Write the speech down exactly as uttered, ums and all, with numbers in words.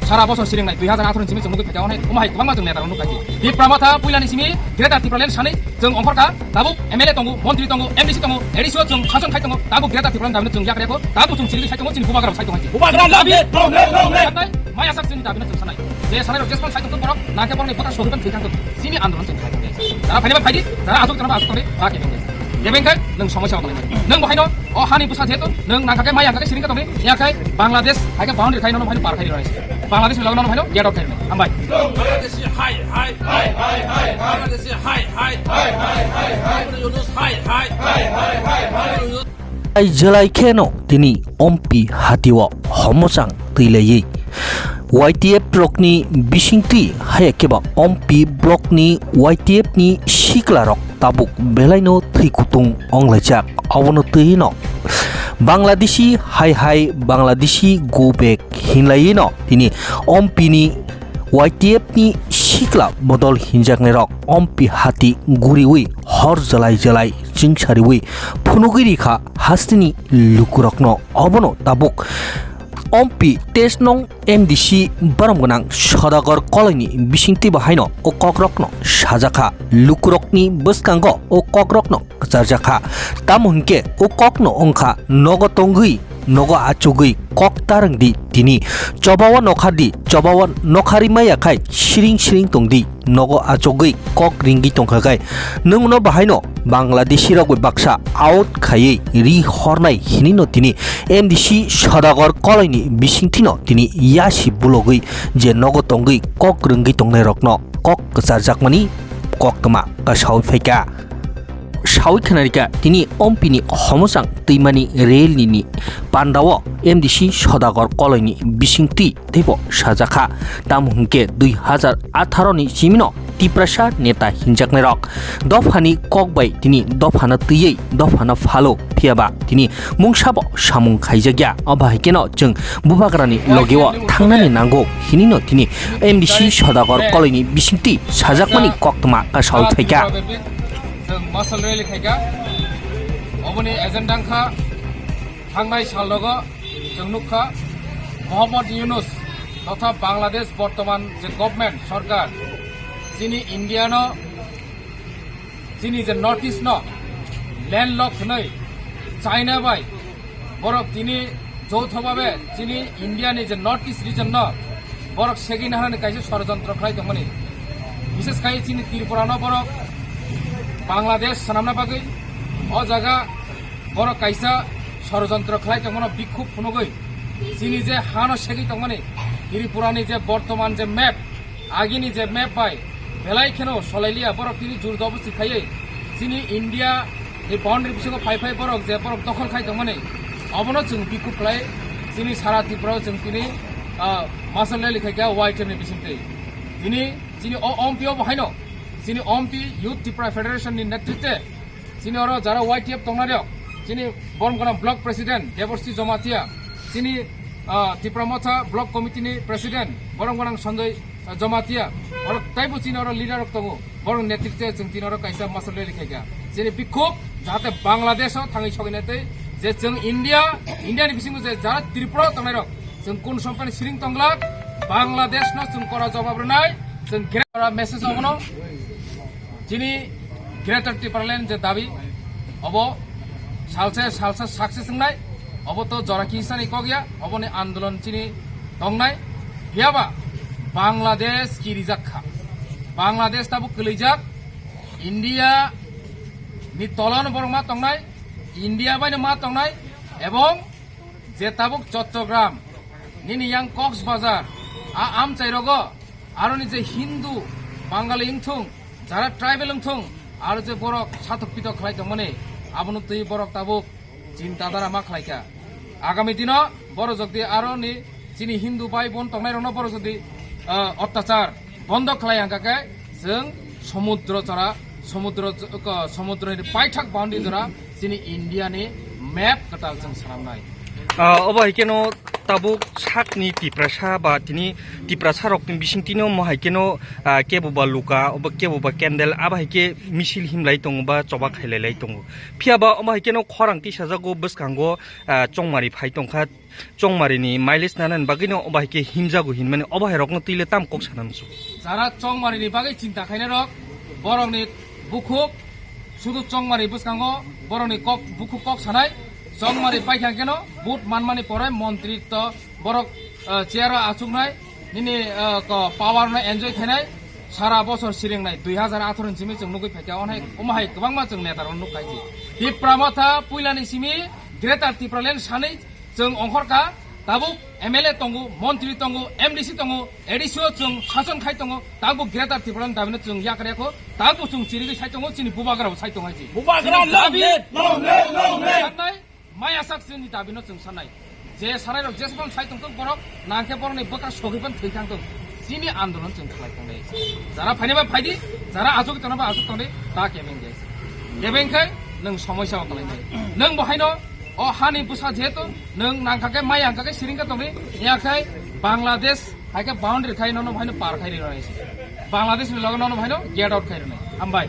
Sara bosor siringnai dui hajar atharo ni simi chwng nugwi phaikha, onhai omo hai kwbangma chwng neta rok nukha. Tipra Motha puila ni simi Greater Tipraland sanwi chwng ongkhorkha, tabuk M L A tongo, montri tongo, M D C tongo, A D C o chwng sason khai tongo, tabuk Greater Tipraland dabi no chwng yakreko, tabuk chwng chirigwi sai tongo, chini bubagra rok sai tongo. Bubagra dabi, long live, long live. Maya sak chini dabi no chwng sanai. Je sanai rok jespan sai tongthok borok, nangkhe borokni voter sogwi tong thwi thangthok. Simi andolon chwng khai thangdi. Jara phainai ba phaidi, jara asuk tongna ba asuk tongdi, ba khe tongdi. Kebeng khai nwng somosya wng nai. Nwng bo haino o hani bwsa jeto nwng nangkha khe maya kha khe siring khe tongdi. Ya khai Bangladesh hai khe boundary khai nono haino par khai roi. Bangladesh ni logo nono haino gate out khai roi. Hambai. Bangladeshi hai hai. Hai hai hai hai. Bangladeshi hai hai. Hai hai hai hai. Yunus hai hai. Hai hai hai hai. Ai jelai kheno tini Ompi hatio homosang twi laiwi Y T F rokni bisingtwi haya keba Ompi block ni Y T F ni sikla rok tabuk belaino thwi kutung onglaijak. Obono twi no Bangladeshi hai hai Bangladeshi go back hinlaiwi no tini Ompi ni Y T F ni sikla bodol hinjaknairok Ompi hati guriwi hor jalai jalai chingsariwi phunugwi rikha hasteni lukurokno. Obono tabuk Ompi test nong M D C borom gwnang Sodagar koloini bisingtwi bo haino o kokrokno sajakha. Lukurokni bwskango o kokrokno kwcharjakha. Tamo hinkhe o kokno wngkha nogo tongwi nogo achugwi kok ta rwngdi tini. Chobao nokhardi, chobao nokharwi maya khai siring siring tongdi. Nogo achugwi kok ringwi tongkha khai nwngno bahaino Bangladeshi rok bai baksa out khaiwi ri hornai hinwi no tini M D C Sodagar koloini bisingtwi no tini yasi bulogwi je nogo tongwi kok rwngwi tongnai rokno kok kwcharjakmani koktwma kasawi phaikha. Sawi khnarikha tini Ompini homosang twimani rel nini pandao M D C Sodagar koloini bisingtwi teibo sajakha. Tamo hwnkhe dui hajar atharo ni simino Tiprasa neta hinjaknairok dophani kok bai tini dophano twiwi dophano phalo phiyaba tini mungsabo samung khaijakya. Obo hai kheno chwng bubagrani logeo thangnani nango hinino tini M D C Sodagar koloini bisingtwi sajakmani koktwma kasawi phaikha. Chwng masal rally khaikha. Oboni agenda wngkha thangnai salrogo chwng nukha Mohammad Yunus totha Bangladesh bortoman je government sorkar chini India no chini je North East no landlock hwnwi China bai borok tini joutho babe chini India ni je North East region no borok segina hani kaisa sorojontro khlai tongmani. Bishes khai chini Tripura no borok Bangladesh swnamna bagwi o jaga borok kaisa sorojontro khlai tongmano bikhuk phunugwi chini je hano segwi tongmani Tripura ni je bortoman je map Agini je map bai belai kheno solailia borok tini jur jobosti khaiwi chini India ni boundary bisingo phai phai borok je borok dokhol khai tongmani obono chwng bikhuk khlai chini sara Tripura o chwng tini, ah, masal rally khaikha Y T F ni bisingtwi. Tini chini o Ompi o bo haino chini Ompi Youth Tripura Federation ni netritwe chini oro jara Y T F tongnai rok, chini borom gwnang block president Deborsi Jomatia, chini, ah, Tipra Motha block committee ni president borom gwnang Sanjoy, ah, Jomatia, oro taibo chini oro leader rok tongo, borok netritwe chwng tini oro kaisa masal rally khaikha. Chini bikhuk jahate Bangladesh o thangwi sogwinai tei je chwng India, India ni bisingo je jara Tripura o tongnai rok chwng kun sompani siring tonglak, Bangladesh no chwng kora jawab rwnai, chwng gra-, message obono. Chini Greater Tipraland je dabi, obo salsa salsa success wngnai, obo to jora kisani kok ya, oboni andolon chini tongnai, phiyaba Bangladesh kirijak kha, Bangladesh tabuk kwlwijak, India ni tolano borok ma tongnai, India bai no ma tongnai, ebong je tabuk Chottogram nini yang Cox's Bazar a amchai rogo aroni je Hindu, Bangali wngthung, jara tribal wngthung, aro je borok satok pitok khlai tongmani, abono twi borok tabuk chinta dara ma khlaikha. Agami dino borok jodi aroni chini Hindu bai bon tongnai rokno borok jodi, ah, ottachar bondo khlai hangkha khe chwng somudro chora, somudro ch-, ko-, somudroni paithak boundary jora chini India ni map kwtal chwng swnamnai. Ah, obo hai kheno Tabuk sakni Tiprasa ba tini Tiprasa rokni bisingtino omo hai kheno, ah, kebo ba luka, obo kebo ba candle, abo hai khe misil himlai tongo ba choba khailai lai tongo. Phiya ba omo hai kheno khorang tisajago bwskango, ah, chongmari phai tongkha, chongmari ni mileage nanani bagwino obo hai khe himjago hinmani obo hai rokno twi le tam kok sana muchung. Jara chongmari ni bagwi chinta khainai rok, borok ni bukhuk sudu chongmari bwskango borok ni kok, bukhuk kok sanai, chongmari paikha kheno vote manmani pore montri to borok, ah, chair o achuknai, nini, ah, ko power no enjoy khainai, sara bosor siringnai, dui hajar atharo ni simi chwng nugwi phaikha, onhai omo hai kwbangma chwng neta rok nukkhai si. Tipra Motha puila ni simi Greater Tipraland sanwi chwng ongkhorkha, tabuk M L A tongo, montri tongo, M D C tongo, A D C o chwng sason khai tongo, tabuk Greater Tipraland dabi no chwng yakar yakho, tabuk chwng chirigwi sai tongo, chini bubagra bo sai tongo hai si. Bubagra chini long dabi live, long live, long live. Sanai, maya sak chini dabi no chwng sanai. Je sanai rok jesbon sai tongthok borok, nangkhe borok ni bwkha sogwi ban thwi thangthok. Chini andolon chwng khlai tongnai. Jara phainai ba phaidi, jara achuk tongnai ba achuk tongnai, ta kebeng de. Kebeng khai nwng somoisa o kwlainai. Nwng bo haino o hani bwsa jehetu nwng nangkha khe mai hangkha khe siring khe tongdi, ya khai Bangladesh hai khe boundary khai nono haino par khai rinai. Bangladesh ni logo nono haino get out khai rinai. Hambai.